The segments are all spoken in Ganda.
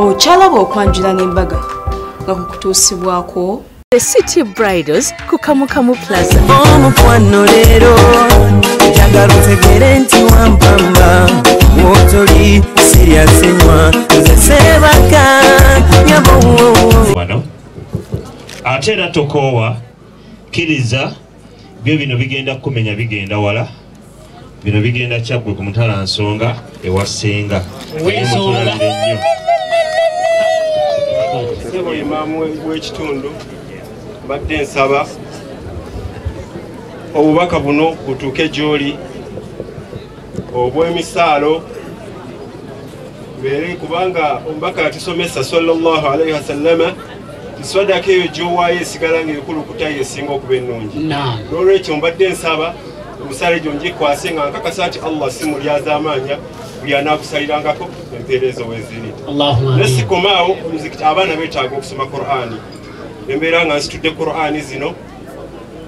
Okyalaba okwanjula n'embaga nga kukutuusibwako The City Bridals ku Kamukamu Plaza. Omukwano leero njagala otegere nti wampamba wotoli sirya sinywa nze sebaka nyabo. Wano ate era tokoowa, kkiriza byo bino bigenda kukumenya, bigenda wala, bino bigenda Kyaggwe ku mutala nsonga ewa Ssenga. Mutulabire nnyo. Ssebo imaamu w'ekitundu, mbadde nsaba obubaka buno butuuke gy'oli obw'emisaalo beere, kubanga omubaka yatusomesa sallallahu alaihi wasallama tiswadaka eyo gy'owaayo esigala ng'ekulukuta yesinga okuba ennungi. N'olwekyo mbadde nsaba omusaala egyo ngikwase nga nkakasa nti Allah si mulyazaamaanya, buli anaakusalirangako empeera ezo weeziri. Ne sikomaawo, omuzikiti abaana beetaaga okusoma Qur'ani. Embeera nga nsitudde Qur'ani zino,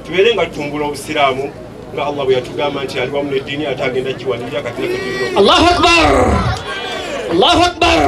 tubeere nga tutumbula obusiraamu nga Allah bwe yatugamba nti ali wamu n'eddiini ate agenda giwanirira. Kati naffe tulina Allahu Akbar, Allahu Akbar.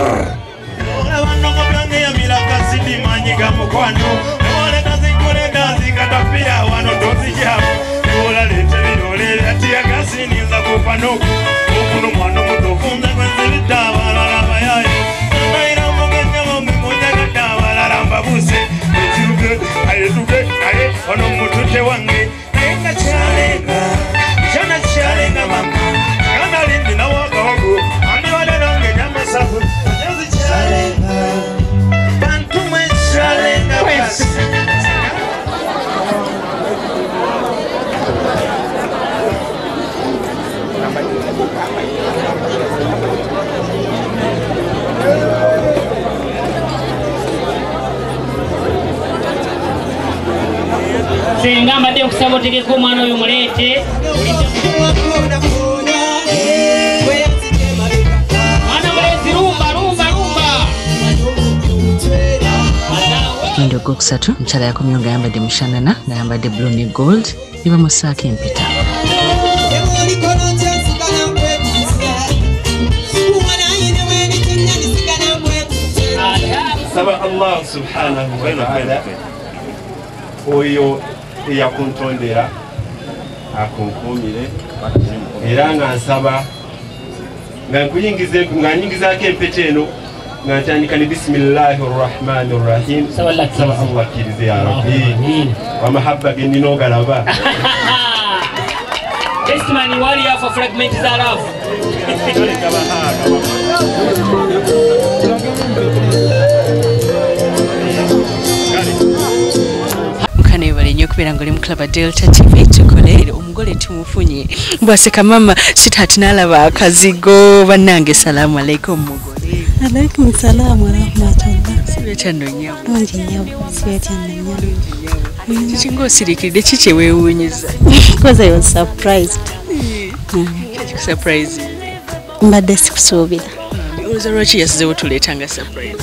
Senga mbadde nkusaba otegeke omwana oyo muleete. Mwana mulenzi lumba lumba lumba. Omulundi ogwokusatu omukyala yakomyewo ng'ayambadde mushanana, ng'ayambadde blue ne gold, ne bamussaako empeta. Saba Allah subhanahu wa ta'ala oyo eyakuntondera akunkuumire, era nga nsaba nga nyingizaako empeta eno nga ntandika ne bisimillahi rrahmani rrahim. Saba Allah akkirize ya Rabbi, amahabba ge nnina ogalaba. Bestman wali afa fragment za love. Mukana webale nnyo okubeera ng'oli mu Club Delta TV. Tukole omugole tumufunye bwaseka mama sitaati n'alaba akazigo. Bannange salaamu alaikum mugole. Alaikum salaamu warahmatullah. Sibetya nno nnyabo. Bulungi nnyabo, sibetya nno nnyabo. Kiki ng'osiriikidde, ki kye weewuunyiza? Because I was surprised. Kiki surprise? Mbadde sikusuubira. Olowooza lwaki yasizeewo tuleetanga surprise?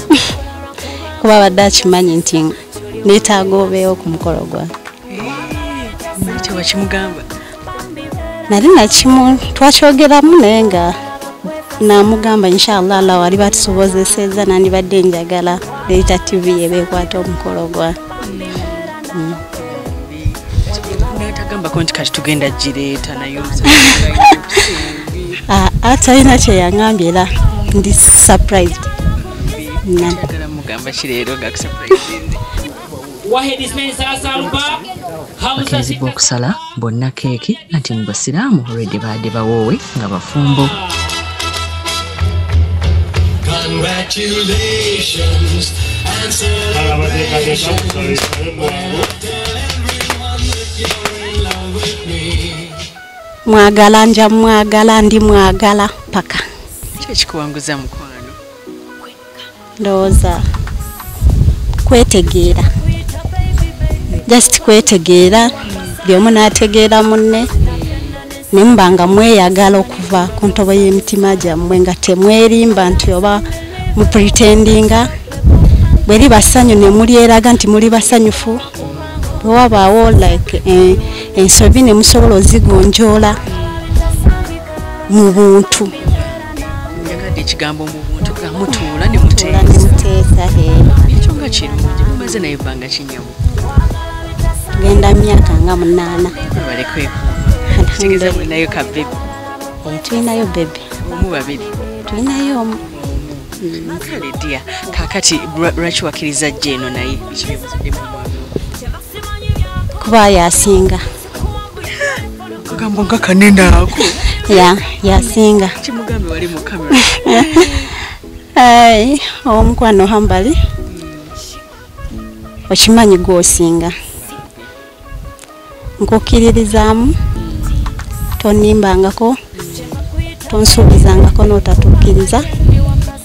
Kuba abadde akimanyi nti neetaaga obeewo ku mukolo gwange. Tewakimugamba? Nali nakimu twakyogeramu naye nga namugamba inshallah Allah wali batusobozesezza nandibadde njagala Delta TV ebeekwata omukolo gwange. Natagambako nti kati tugenda gireeta naye? Atalina kye yaŋŋambye era ndi surprised. Njagala mugamba ki leero nga kusurprisinze? Wahid Ismail Salasaluba Bakirizibwa okusala bonna keeki anti mu basiraamu already baadde bawoowe nga bafumbo. Congratulations and celebrations. Mwagala nja mwagala ndi mwagala paka. Ki ekikuwanguza mukwano? Ndowooza kwetegeera. Just kwetegeera, buli omu n'ategeera munne, ne muba nga mweyagala okuva ku ntobo y'emitima gyammwe nga temwerimba nti oba mupretendinga. Bwe liba ssanyu ne mulyeraga nti muli basanyufu, bwe wabaawo like ensobi ne musobola ozigonjoola mu buntu. Ekigambo mu buntu nga mutuula ne muteesa. Ekyo nga kirungi, mumaze naye ebbanga kinyawo. Genda myaka nga 8. Balekwe. Kitegeeza mulinayo ka baby. Tulinayo baby. Omu babiri. Tulinayo omu. Kale dia, kakati lwaki wakkiriza jje eno naye ekibibuziddemu omwami? Kuba yasinga. Kagambo nga kanene ako. Ya, yasinga. Kimugambe wali mu kamera. Ai, omukwano hambali. Okimanyi gw'osinga. Nkukkiririzaamu, tonnimbangako, tonsuubizangako n'otatuukiriza.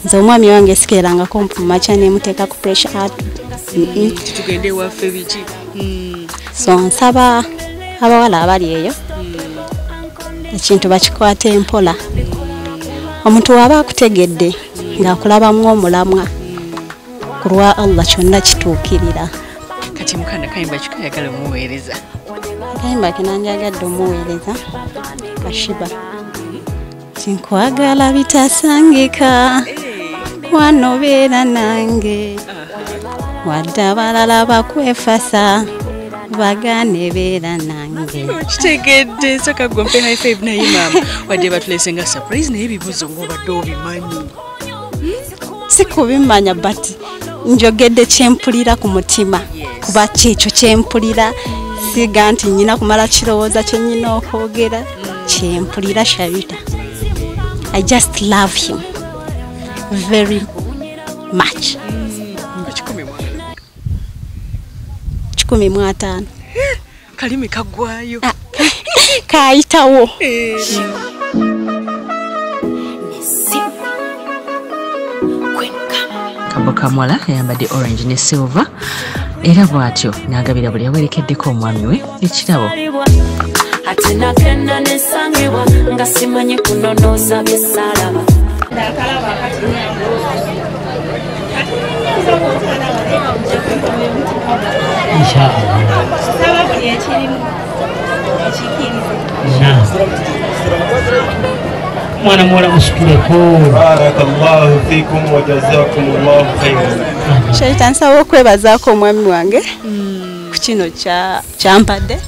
Nze omwami wange sikeerangako mpumakya ne muteeka ku pressure art. Tugende waffe biki? So nsaba abawala abali eyo ekintu bakikwate empola. Omuntu waba akutegedde ng'akulabamu omulamwa ku lwa Allah kyonna kituukirira. Kati mukanda kayimba kikayagala omuweereza. Akayimba ke nandyagadde omuweereza Kashiba. Tinkwagala bitasangika, kwano beera nange, wadde abalala bakwefasa bagane beera nange. Okitegedde, soka gwe mpe high five naye maama. Wadde batulese nga surprise naye ebibuuzo ng'obadde obimanyi. Si kubimanya but njogedde kyempulira ku mutima. Kuba kyekyo kyempulira, siga nti nnyina kumala kirowooza kye nnyina okwogera, kyempulira Sharita. I just love him very much. 15. Kalimi kaggwayo. Kayitawo. Kabo kamwala yayambadde orange ne silver era bw'atyo n'agabira buli awerekeddeko omwami we ekirabo. Ate nagenda nesangibwa nga simanyi kunonooza bye saalaba. Mwana muwala musituleko. Barakallahu fikum wa jazakumullahu khairan. Sharita nsaba okwebazaako omwami wange ku kino kyampadde.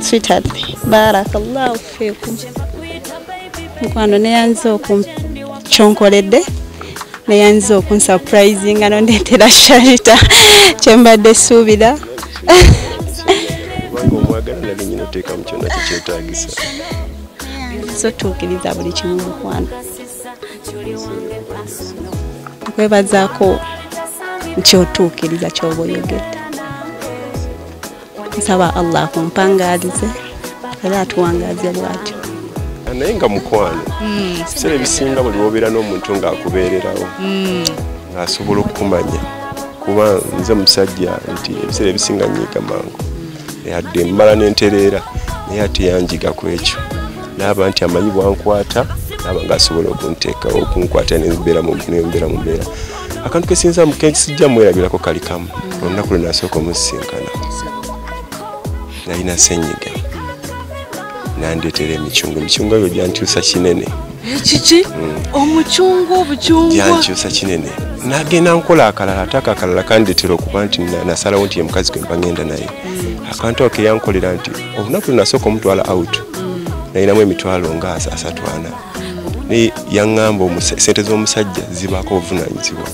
Sweetheart, barakallahu fikum. Mukwano neyanze okukyonkoledde, neyanze okunsurprisinga nondeetera Sharita kyembadde suubira. Kubanga omwagala nali nnyina oteekamu kyonna kyekyetaagisa. So tuukiriza buli kimu mukwano. Nkwebazaako nti otuukiriza ky'oba oyogedde. Nsaba Allah akumpangaalize era atuwangaaze bw'atyo. Naye nga mukwano, ebiseera ebisinga buli lw'obeera n'omuntu ng'akubeererawo ng'asobola okukumanya, kuba nze musajja nti ebiseera ebisinga nnyiiga mangu, yadde mmala n'entereera naye ate yanjiga ku ekyo. N'aba nti amanyi bwankwata, n'aba ng'asobola okunteekawo okunkwata nembeera mu mbeera. Akantu kesinza sijja mwerabirako kali kamu, olunaku lwe nasooka omusisinkana nalina ssenyiga nandeetera emicungwa. Emicungwa ebyo gyankyusa kinene. Kiki? Omucungwa obucungwa? Gyankyusa kinene. Nagenda nkola akalala, ate ako akalala kandeetera okuba nti nasalawo nti ye mukazi gwe mba ngenda naye. Akantu ako keyankolera nti olunaku lwe nasooka omutwala out nalinamu emitwalo nga 34. Naye yaŋŋamba ssente z'omusajja zibaako obuvunaanyizibwa.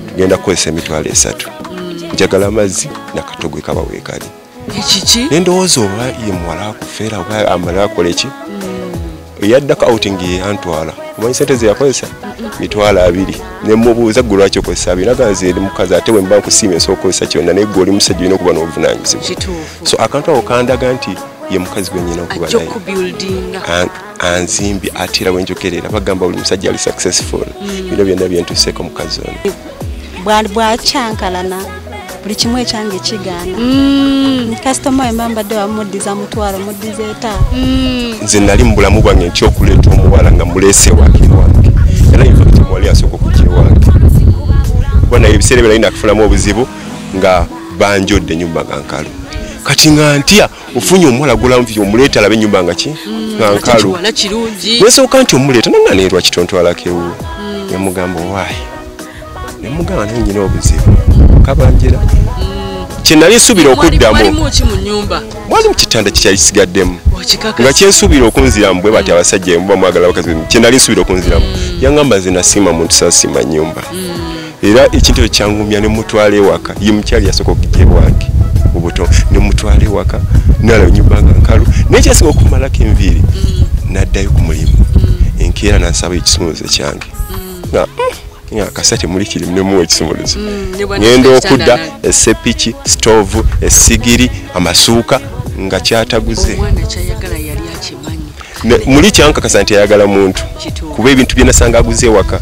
Tugenda kukozesa emitwalo 3. Njagala amazzi nakatogwe kaba weekali. Ekiki? Ne ndowooza oba ye muwala akufeera oba amala akola ki? Yaddako outing ye yantwala. Omanyi ssente ze yakozesa? Mitwalo 2. Ne mubuuza gwe lwaki okozesa 2? Naga nze ndi mukazi ate bwe mba nkusiimye nsobola okukozesa kyonna naye gwe oli musajja olina okuba n'obuvunaanyizibwa. So akantu ako kandaga nti ye mukazi gwe nnyina okuba naye. Anzimbi ate era bwe njogerera bagamba buli musajja ali successful. Bino byonna bye ntuuseeko mukazi ono. Bwakyankalana buli kimu ekyange kigaana. Kasitoma we mba mbadde wamuddiza mutwalo muddiza 5. Nze nali mu bulamu bwange ntya okuleeta omuwala nga muleese ewaka ewange. Era in fact omuwala yasooka okujja ewange. Kuba naye ebiseera ebyo nali nakufunamu obuzibu nga banjodde ennyumba nga nkalu. Kati nga ntya ofunye omuwala gula nvi omuleeta alabe ennyumba nga ki nga nkalu. Nesooka nti omuleeta nanga neerwa kitontwalako ewuwe. Nemugamba owaayi. Nemugamba naye nnyina obuzibu. Kabanjira. Kye nali nsuubira okuddamu. Mwalimu ki mu nnyumba? Mwalimu kitanda kikyali kisigaddemu. Nga kye nsuubira okunziramu bwe bati abasajja muba mwagala abakazi kye nali nsuubira okunziramu. Yangamba nze nasiima muntu saasiima nnyumba. Era ekintu ekyo kyangumya ne mutwala ewaka. Ye mukyali yasooka okujja ewange obuto ne mutwala ewaka nalaba ennyumba nga nkalu. Naye kyasinga okumalako enviiri n'addayo ku mulimu. Enkeera n'ansaba ekisumuluzo kyange. Nga kasa temuli kirimu ne muwa ekisumuluzo. Ngenda okudda essepiki, stove, essigiri, amasuuka nga kyataguze. Omwana kyayagala yali akimanyi. Muli kyankakasa nti ayagala muntu. Kuba ebintu bye nasanga aguze ewaka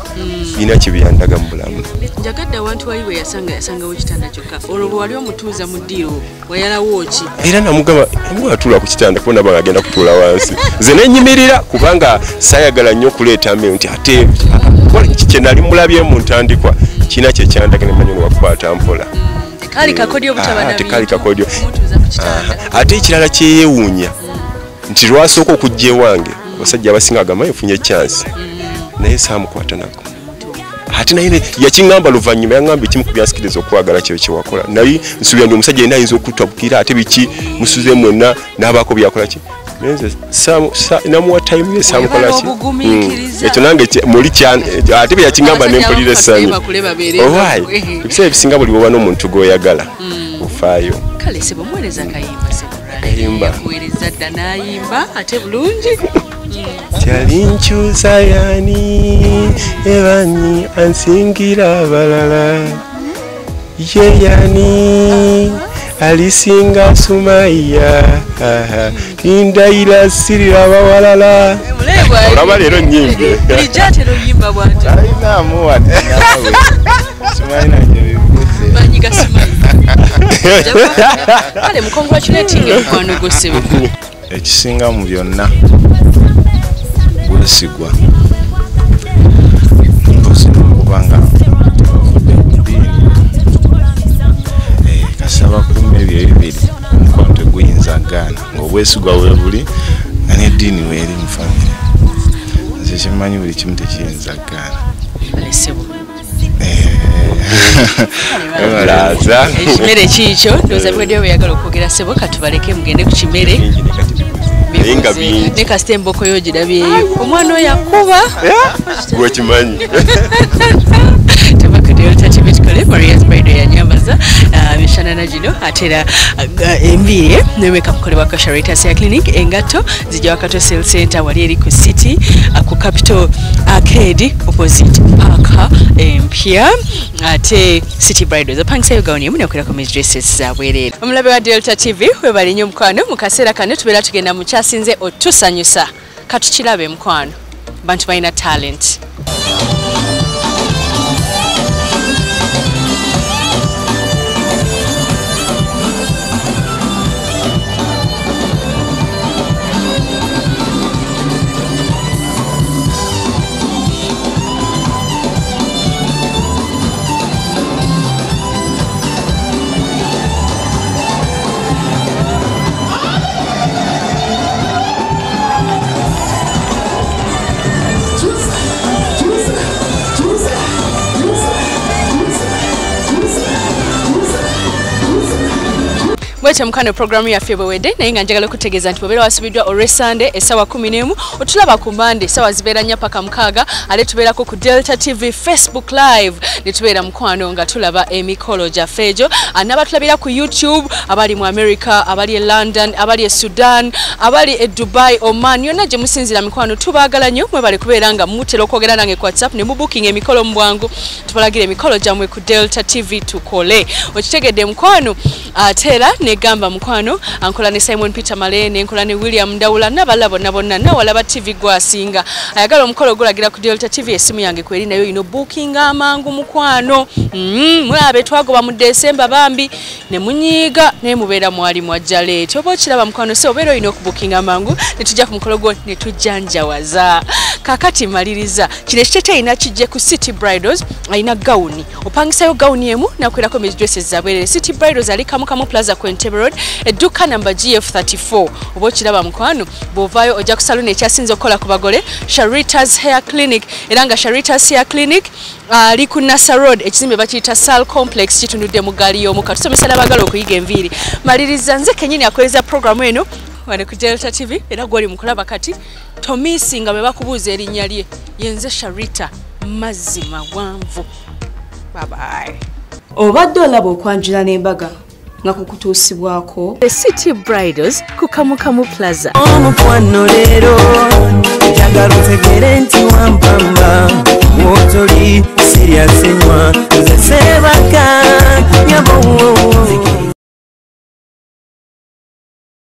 birina kye byandaga mu bulamu. Njagadde awantu wali we yasangawo ekitanda kyokka. Olwo bwe wali omutuuza mu ddiiro wayalawo ki? Era namugamba atuula ku kitanda kuba naba agenda kutuula wansi. Nze ne nnyimirira kubanga saayagala nnyo okuleeta mbeeyo nti ate kye nali mulabye mu ntandikwa kirina kye kyandaga ne manya wakukwata mpola. Tekaali kakodyo obutaba na tekaali kakodyo. Ate ekirala kye yeewuunya nti lwasooka okujja ewange abasajja abasinga agamba nfunye chance naye saamukwata nako. Ate naye yakiŋŋamba luvannyuma yaŋŋamba ekimu ku byansikiriza okwagala kyo kye wakola. Naye nsuubira nti omusajja yenna ayinza okutabukira ate biki musuze mwenna n'abaako byakola ki. Nze namuwa time ye saamukola ki. Ekyo nange muli ate bye yakiŋŋamba ne mpulira essanyu. Owaayi ebiseera ebisinga buli bw'oba n'omuntu gw'oyagala ofaayo. Kale ssebo muweereza akayimba ssebo. Kayimba. Yakuweereza dda n'ayimba ate bulungi. Kyalinkyusa yani ebani ansingira abalala ye yani alisinga Sumaiya ndayira sirira bawalala. Olaba leero nnyimbe. Bulijjo atera oyimba bw'atyo. Talinaamu wadde naawe. Simanyi nange bibuze. Maanyi ga Sumaiya. Kale mukongratulating omukwano gwo ssebo. Ekisinga mu byonna bwesigwa. Mpozi kubanga tebavudde ku ddiini. Kasaba kuuma ebyo ebibiri omukwano teguyinza gaana ng'obwesigwa bwe buli nga n'eddiini weeri mu famire. Nze kyemmanyi buli kimu tekiyinza gaana. Ekimere kiikyo ndowooza biweddeyo bwe okwogera ssebo katubaleke mugende ku kimere. Ne kasita emboko yo ogirabyeyo omwana oyo akuba gwekimanyi. Tuva ku Delta TV tukole Maria's Bridal yanyambaza mishanana gino ate era enviiri nemeka mukolebwa Kasha Hair Clinic. Engatto zijja Wakato Sales Center wali eri ku City ku Capital Arcade opposite Park empya ate City Bridal apangisayo gawuni emu neokerako dresses zabwereere. Omulabe wa Delta TV webali nnyo mukwano. Mu kaseera kano tubeera tugenda mu kyasinze otusanyusa katukirabe mukwano. Bantu balina talent. Bwetyo mukano programu yaffe bwewedde naye nga njagala okutegeeza nti bw'obeera wasubiddwa olw'Essande essaawa 11 otulaba ku Mande essaawa zibeera 4 paka 6 ate tubeerako ku Delta TV Facebook Live ne tubeera mukwano nga tulaba emikolo gyaffe egyo. N'abatulabira ku YouTube abali mu America, abali e London, abali e Sudan, abali e Dubai, Oman, yonna gye musinziira mikwano tubaagala nnyo. Mwebale kubeera nga mutera okwogera nange ku WhatsApp ne mubooking emikolo mu bwangu tubalagira emikolo gyammwe ku Delta TV tukole. Okitegedde mukwano? Ate era negamba mukwano ankola ne Simon Peter Male nenkola ne William Ndawula n'abalala bonna bonna nawalaba TV gwasinga ayagala omukolo gulagira ku Delta TV esimu yange kweri nayo ino booking amangu mukwano. Mulabe twagoba mu December bambi ne munyiiga ne mubeera mwali mwajja leeti oba okiraba mukwano so obeera olina okubookinga amangu ne tujja ku mukolo gwo ne tujjanjawaza. Kakati maliriza kino ekiteteeyi nakijje ku City Bridals alina gawuni opangisayo gawuni emu nakwerako dresses zabwerere. City Bridals ali Kamukamu Plaza ku Entebbe. Entebbe Road, edduka namba GF34. Oba okiraba mukwano, bw'ovaayo ojja ku saluni ekyasinze okukola ku bagole, Sharita's Hair Clinic. Era nga Sharita's Hair Clinic ali ku Nasa Road, ekizimbe bakiyita Sal Complex, kitunudde mu ggaali y'omukka. Tusomesa n'abaagala okuyiga enviiri. Maliriza nze kennyini akoleza programu eno wano ku Delta TV, era gw'oli mu kulaba kati tomisi nga bwe bakubuuza erinnya lye. Yenze Sharita Mazzi Mawanvu. Bye bye. Obadde olaba okwanjula n'embaga nga kukutuusibwako The City Bridals ku Kamukamu Plaza. Omukwano leero njagala otegere nti